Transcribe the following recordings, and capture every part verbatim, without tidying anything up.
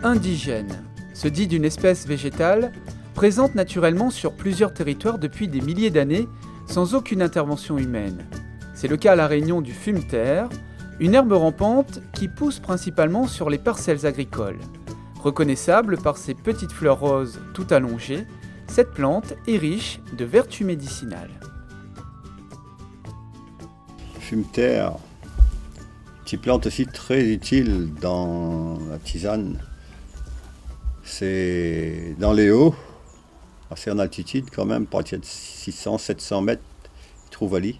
Indigène, se dit d'une espèce végétale présente naturellement sur plusieurs territoires depuis des milliers d'années, sans aucune intervention humaine. C'est le cas à La Réunion du fumeterre, une herbe rampante qui pousse principalement sur les parcelles agricoles. Reconnaissable par ses petites fleurs roses tout allongées, cette plante est riche de vertus médicinales. Fumeterre, ti plant osi trè itil dan la tizane. Sé dan lé o, asé an altitid kan mèm, a partir de sis san, sèt san mèt, i trouv ali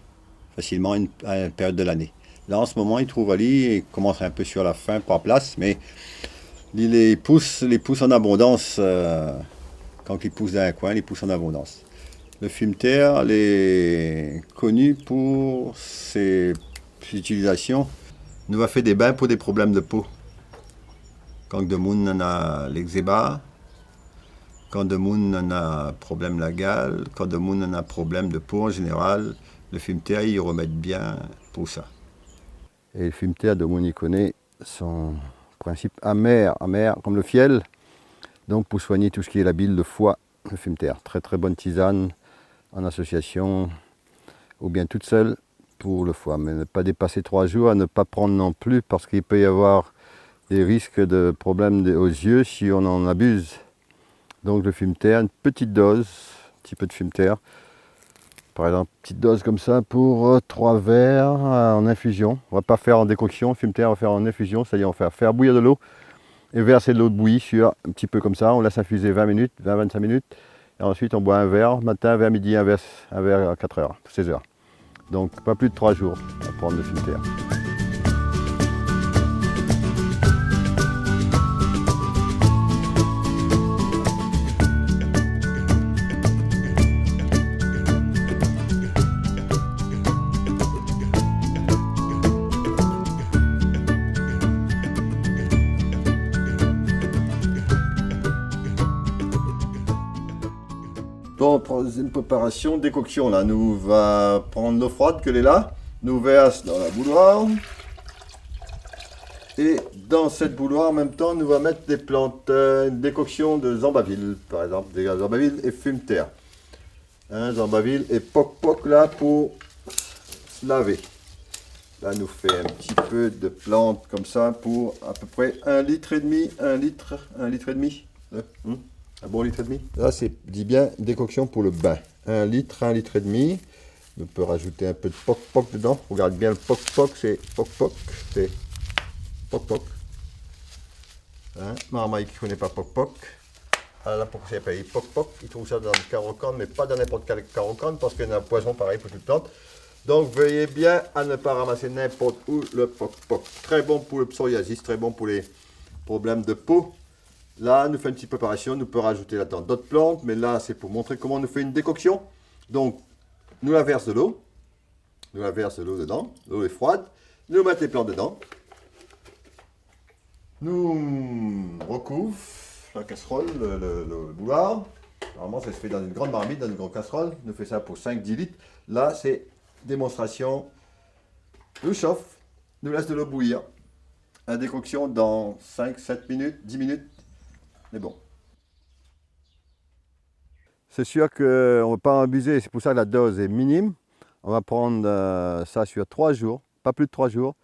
fasilman a in, a in périod de lané. La, an se moman, i trouv ali, i komans in pé sur la fin, par plas, mé li, li pous, li pous an abondans, euh, kan li pous dan in koin, li pous an abondans. Le fumeterre lé koni pou sé itilizasion. Nou va fé dé bin pou dé problèm de po. Kan demoun néna légzéma, kan demoun néna problèm la gal, kan demoun néna problèm de po an zénéral, le fumeterre i remèd bien pou sa. É le fumeterre, demoun i koné son prinsip amèr, amèr konm le fièl. Donk, pou soigné tout sak lé la bile, le foi, le fumeterre. Trè, trè bone tizane, an asosiasion oubien tout sèl pou le foi. Mé ne pa dépasé troi zour, a ne pa pran non pli, parske i pé avoir dé risk de problèm de, o zié si on an abiz. Donk, le fumeterre, in ti doz, in ti pé de fumeterre. Par égzanp, ti doz konmsa pou, euh, troi vèr, euh, an infizion. On va pa fèr an dékoksion, fumeterre, on va fèr an infizion, sétadir on va fèr, fèr bouyir de lo é vèrsé de lo bouyi sur in ti pé konmsa. On lès infizé vin minit, vin, vin-sink minit. É ansuit, on boi in vèr matin, in vèr midi, in vèr, in vèr a kat èr, sèz èr. Donk, pa plis de troi zour a pran le fumeterre. Donk, troizièm préparasion, dékoksion la. Nou va pran lo froid ke lé la, nou vèrs dan la bouloir. É dan sèt bouloir, an mèm tan, nou va mèt dé plant, euh, in dékoksion de zanbavil, par égzanp, dé zanbavil é fumeterre. In, zanbavil é pok-pok la pou lavé. La, nou fé in ti pé de plant konmsa pou a pé pré in lit é demi, in lit, in lit é demi. Hein ? Hmm ? In bon lit é demi. La, sé, di bien, dékoksion pou le bin. In lit, in lit é demi. Nou pé razout in pé de pok-pok dedan. Regard bien le pok-pok, sé pok-pok, sé pok-pok. Hein ? Marmay ki koné pa pok-pok. Ala poukosa i apèl pok-pok. I trouv sa dan le karo kann, mé pa dan ninport kèl karo kann, parske néna poizon parèy pou tout plant. Donk, vèyé bien a ne pa ramasé ninport ousa le pok-pok. Trè bon pou le psoriasis, trè bon pou lé problèm de po. La, nou fé in ti préparasion, nou pé razout ladan dot plant, mé la, sé pou montré koman nou fé in dékoksion. Donk, nou la vèrs de lo. Nou la vèrs lo dedan, lo lé froid. Nou mèt lé plant dedan. Nou rekouv la kasrol, le, le, le, le bouloir. Normalman, sa i fé dan in gran marmit, dan in gran kasrol. Nou fé sa pou sink, dis lit. La, sé démonstrasion. Nou shof, nou lès de lo bouyir. La dékoksion dan sink, sèt minit, dis minit. Sé bon. C'est sûr que on va pas abuser, c'est pour ça que la dose est minime. On va prendre, euh, ça sur trois jours, pas plus de trois jours,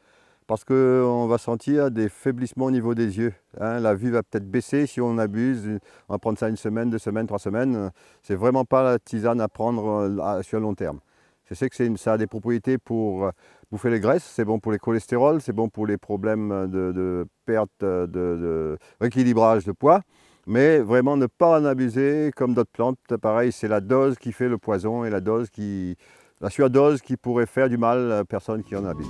parce que on va sentir des faiblissements au niveau des yeux, hein. La vue va peut-être baisser si on abuse. On va prendre ça une semaine, deux semaines, trois semaines. C'est vraiment pas la tisane à prendre, euh, à, sur long terme. Je sais que c'est une, ça a des propriétés pour, euh, bouffer les graisses, c'est bon pour les cholestérols, c'est bon pour les problèmes de, de perte, euh, de, de rééquilibrage de poids, mais vraiment ne pas en abuser comme d'autres plantes. Pareil, c'est la dose qui fait le poison et la dose qui, la surdose qui pourrait faire du mal à la personne qui en abuse.